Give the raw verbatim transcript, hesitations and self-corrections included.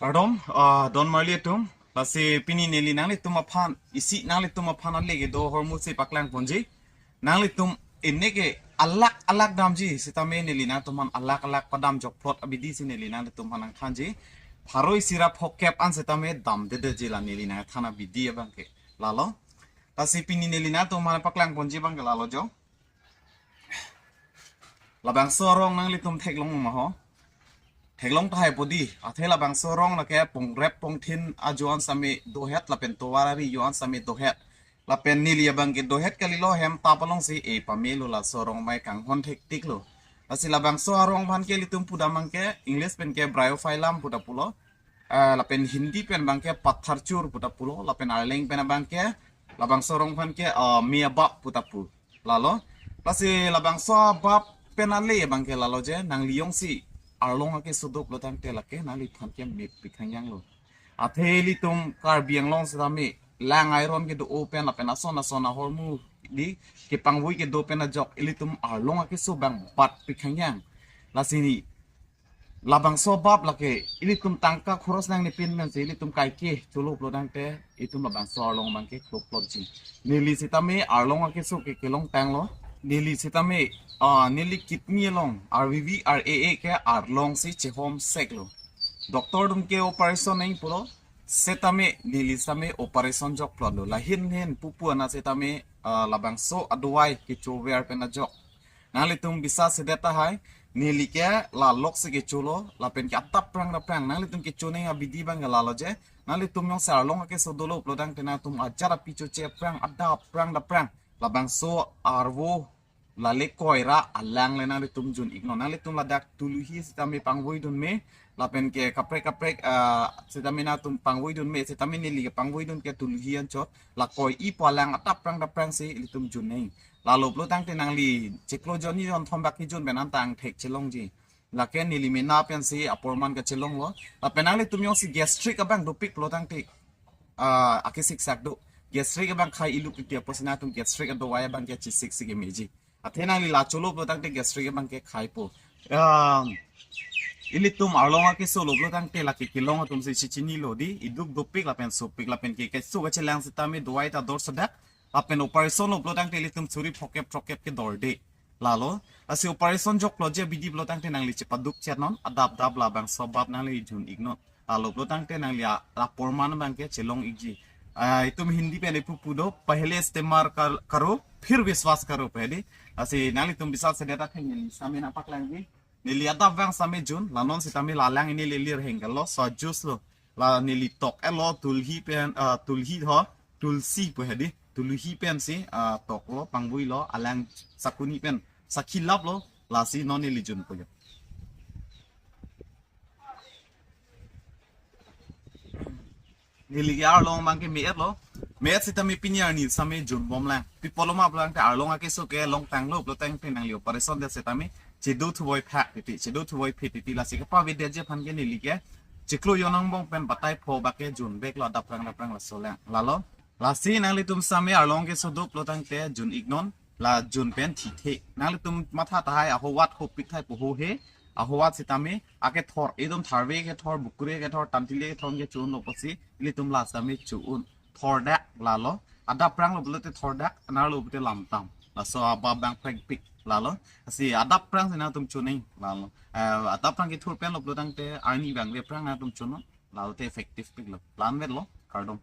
Kardom, ah, don marli atum. Lasi pini neli nanglitum aphan, isi nanglitum aphan ale kedo ahormu si paklang ponji. Nanglitum ene ke alak alak damji, sitame neli nangtum aphan alak alak padam jokplot abidi si neli nangtum aphan nangthanji. Pharo isi ra phokep an sitame damdedetji la neli nangthan abidi abang ke. Lalo. Lasi pini neli nangtum aphan paklang ponji abang ke lalo jo. Labangso arong nanglitum theklong ma ho? Theklong tahai po di. Athe labangso arong lake pongrep pongthin ajo an sitame dohet lapen tovar ari ajo an sitame dohet. Lapen neli abang ke dohet kalilo, hem tap along si e pamelo, laso arong mai kanghon thektiklo. Lasi labangso arong aphan ke ilitum pudam abang ke English pen ke bryophyllum puta pulo. Ah, lapen Hindi pen abang ke patharchur puta pulo. Lapen Arleng pen abang ke labangso arong aphan ke, ah, me abap puta pu. Lalo. Lasi labangso abap pen ale abang ke lalo je, nangli jongsi arlong akeso doplo tangte lake nangliphan ke mepik thangjanglo. Athe ilitum Karbi Anglong sitame lang iron kedo pen lapen ason ason ahormu di kepangvoi kedo pen ajok ilitum arlong akeso abang batpik thangjang. Lasi ni labangso abap lake ilitum tangka khoros nangnepin pensi ilitum kaike cholo pulo tangte itum labangso arlong abang ke kloplotji. Neli sitame arlong akeso ke kelongtanglo. Neli sitame, ah, neli kidney along R V V R A A ke arlong si chehom seklo. Doctor atum ke operation nang pulo. Sitame neli sitame operation jokplotlo. Lahin hin pupu ana sitame, ah, labangso adawai kechover pen ajok. Nanglitum bisas sedet tahai, neli ke la lok si kecholo, lapen ke adap aphrang aphrang. Nanglitum kecho nang abidi abang ke lalo je. Nanglitum jongsi arlong akeso dolo pulo tangte nangtum ajat api choche aphrang, adap aphrang aphrang. Labangso arvo lale koi ra alang le nanglitum jun iknon. Nanglitum ladak Tulhi sitame pangvoidun me, lapen ke kaprek kaprek, ah, sitame nangtum pangvoidun me, sitame neli kepangvoidun ke Tulhi anchot. La koi-i pu alang adap aphrang aphrang si ilitum jun nang. Lalo pulo tangte nangli chiklo jon ni jon thom bak kejun pen an tang thek chelongji. Lake neli mena pensi aporman kachelonglo. Lapen nanglitum jongsi gastric abang dopik pulo tangte, ah, akesik sak do. Gastric abang khai iluk titi apotsi nangtum gastric adawai abang ke chesik si kemeji. Athe nangli la cholo pulo tangte gastric abang ke khaipo. Ah, ilitum arlong akeso lo pulo tangte lake kelong atum si chichinilo di, iduk dopik lapen sopik lapen ke keso kachelang sitame dawai ta dor sedak. Lapen operation lo pulo tangte ilitum suri phokep throkep ke dorde. Lalo, lasi operation joklo je abidi pulo tangte nangli chepaduk chetnon, adap adap labangso abap nangli jun iknon. Lalo pulo tangte nangli a, aporman abang ke chelong ikji. Ah, itum Hindi pen ipu pu do, "Pehle istemar kar, karo, phir vishwas karo," pu hedi. Lasi nanglitum bisas sedet tahai neli sitame nangpaklangji. Neli adap abang sitame jun, la non sitame la lang ini lelir hengkel lo, so juice lo. La neli tok-etlo, Tulhi pen, ah, Tulhi ho, Tulsi pu hedi. Tulhi pensi, ah, toklo, pangvoilo, alang sakuni pen, sakhi laplo, lasi non neli junpo jo. Neli ke arlong abang ke me-etlo. Me-et sitame pini arni sitame junbomlang. Pi apotlo ma pulo tangte arlong akeso kelongtanglo pulo tangte nangli operation det sitame chedo thuvoi phak titi, chedo thuvoi phit titi, lasi kepavedetji aphan ke neli ke chiklo jon angbong pen batai pho bak ke junveklo adap aphrang adap aphrang laso lang. Lalo. Lasi nanglitum sitame arlong akeso doplo tangte jun iknon. La jun pen thithe. Nanglitum matha tahai ahowat hopik thai po ho he. Ahowat sitame akethor, ekdom tharve akethor, bukuri akethor, tantili akethor ke cho-unlo pusi ilitum la sitame cho-un. Thordak lalo. Adap aphrang lo pulote thordak, anerlo pulote lamtam. Laso abap abang phrengpik lalo. Lasi adap aphrang si nangtum cho nang lalo. Eh, adap aphrang kethur pen lo pulo tangte arni abang le aphrang nangtum chonon. Lalo te effective piklo. La-an vetlo, kardom.